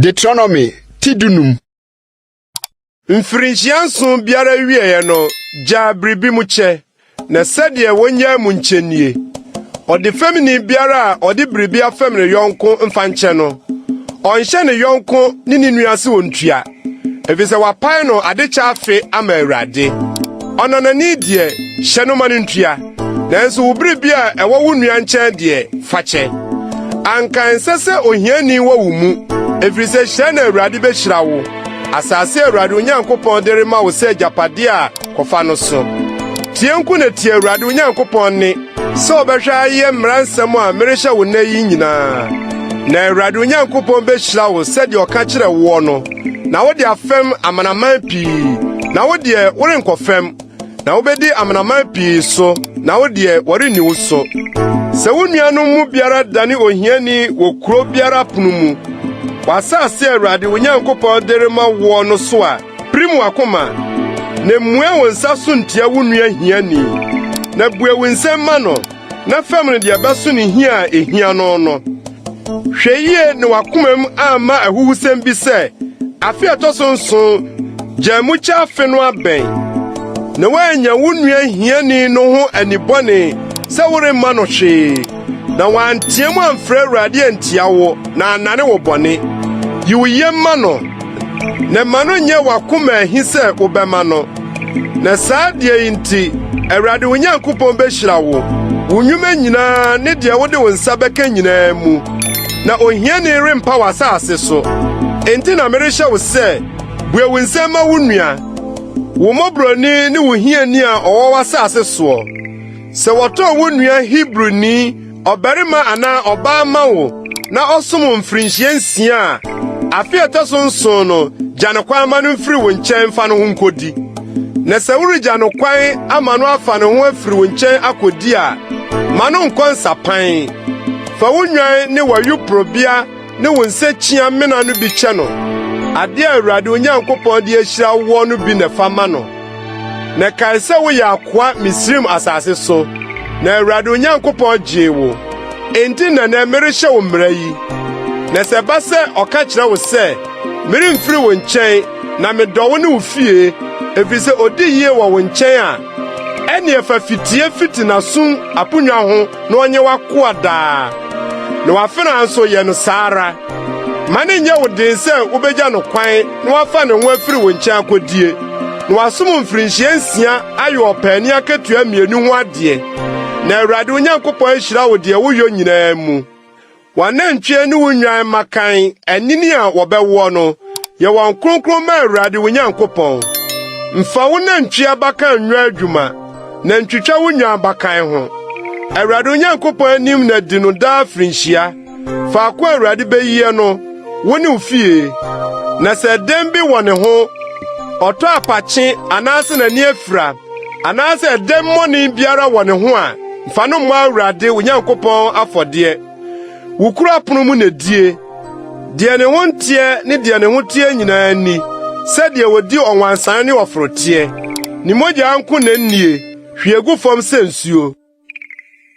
Deuteronomy ti dunum. Mfirinhyia nson biara awieeɛ no, gyaa biribi mu kyɛ, na sɛdeɛ wonnyaa mu nkyɛ nie. Ɔdefɛmni biara a ɔde biribi afɛm ne yɔnko mfa nkyɛ no, ɔnhyɛ ne yɔnko ne ne nua sɛ ontua, efisɛ wapae no adekyɛ afe ama Awurade. Ɔnanani deɛ, hyɛ no ma no ntua, nanso wo biribi a ɛwɔ wo nua nkyɛn deɛ, fa kyɛ. Anka ɛnsɛ sɛ ohiani wɔ wo mu, efiri sɛ hyira na Awurade behyira wo, asase a Awurade wo Nyankopɔn de rema wo sɛ agyapadeɛ a kɔfa no so. Tie nko na tie Awurade wo Nyankopɔn nne sɛ wobɛhwɛ ayɛ mmara nsɛm a merehyɛ wo nnɛ yi nyinaa. Na Awurade wo Nyankopɔn behyira wo sɛdeɛ ɔka kyerɛɛ woɔ no, na wode afɛm amanaman pii, na wo deɛ worenkɔfɛm, na wobedi amanaman pii so, na wo deɛ wɔrenni wo so. Sɛ wo nuanom mu biara dane ohiani wɔ kurow biara pono mu, w'asase a Awurade wo Nyankopɔn de rema woɔ no so a, pirim w'akoma, na mmua wo nsa so ntia wo nua hiani. Na bue wo nsam ma no, na fɛm no deɛ ɛbɛso ne hia a ehia no no. Hwɛ yie na w'akomam amma ahuhusɛm bi sɛ, Afe a ɛtɔ so nson, gyaa mu kyɛ afe no abɛn, na woannya wo nua hiani no ho anibɔne sɛ woremma no hwee, na wanteɛ mu amfrɛ Awurade antia wo na annane wo bɔne. Yi wo yam ma no, na mma no nyɛ w'akoma ahi sɛ wobɛma no. Na saa adeɛ yi nti, Awurade wo Nyankopɔn behyira wo, wo nnwuma nyinaa ne deɛ wode wo nsa bɛka nyinaa mu. Na ohiani rempa w'asase so. Enti na merehyɛ wo sɛ, bue wo nsam ma wo nua, wo mmɔborɔni ne wo hiani a ɔwɔ w'asase soɔ. Sɛ wɔtɔn wo nua Hebrini, ɔbarima anaa ɔbaa ma wo na ɔsom wo mfirinhyia nsia a, afe a ɛtɔ so nson no, gya no kwan ma no mfiri wo nkyɛn mfa ne ho nkodi. Na sɛ woregya no kwan ama no afa ne ho afiri wo nkyɛn akodi a, ma no nkɔ nsapan. Fa wo nnwan ne w'ayuporobea ne wo nsakyi-amena no bi kyɛ no. Ade a Awurade wo Nyankopɔn de ahyira wo no bi na fa ma no. Na kae sɛ woyɛ akoa Misraim asase so, na Awurade wo Nyankopɔn gyee wo. Enti na nnɛ merehyɛ wo mmara yi. Na sɛ ɛba sɛ ɔka kyerɛ wo sɛ, “Meremfiri wo nkyɛn, na medɔ wo ne wo fie, efisɛ odi yiye wɔ wo nkyɛn” a, ɛnneɛ fa fitie fiti n'asom aponnwa ho na ɔnyɛ w'akoa daa. Na w'afenaa nso yɛ no saa ara. Mma no nnyɛ wo den sɛ wubegya no kwan na wafa ne ho afiri wo nkyɛn akodie, na wasom wo mfirinhyia nsia ayɛ ɔpaani akatua mmienu ho adeɛ, na Awurade wo Nyankopɔn ahyira wo deɛ woyɔ nyinaa mu. W'anantwie ne wo nnwan mmakan anini a wɔbɛwoɔ no, yɛ wɔn kronkron ma Awurade wo Nyankopɔn. Mfa wo nantwie abakan nyɛ adwuma, na ntwitwa wo nnwan abakan ho. Awurade wo Nyankopɔn anim na di no daa afirinhyia. Faako a Awurade beyi no, wo ne wo fie. Na sɛ ɛdɛm bi wɔ ne ho, ɔtɔ apakye anaasɛ n'ani afura, anaasɛ ɛdɛm mmɔne biara wɔ ne ho a, mfa no mmɔ Awurade wo Nyankopɔn afɔdeɛ. Wo kuro apono mu na die. Deɛ ne ho nteɛ ne deɛ ne ho teɛ nyinaa nni, sɛdeɛ wɔdi ɔwansan ne ɔforoteɛ. Ne mogya nko na nnie, hwie gu fam sɛ nsuo.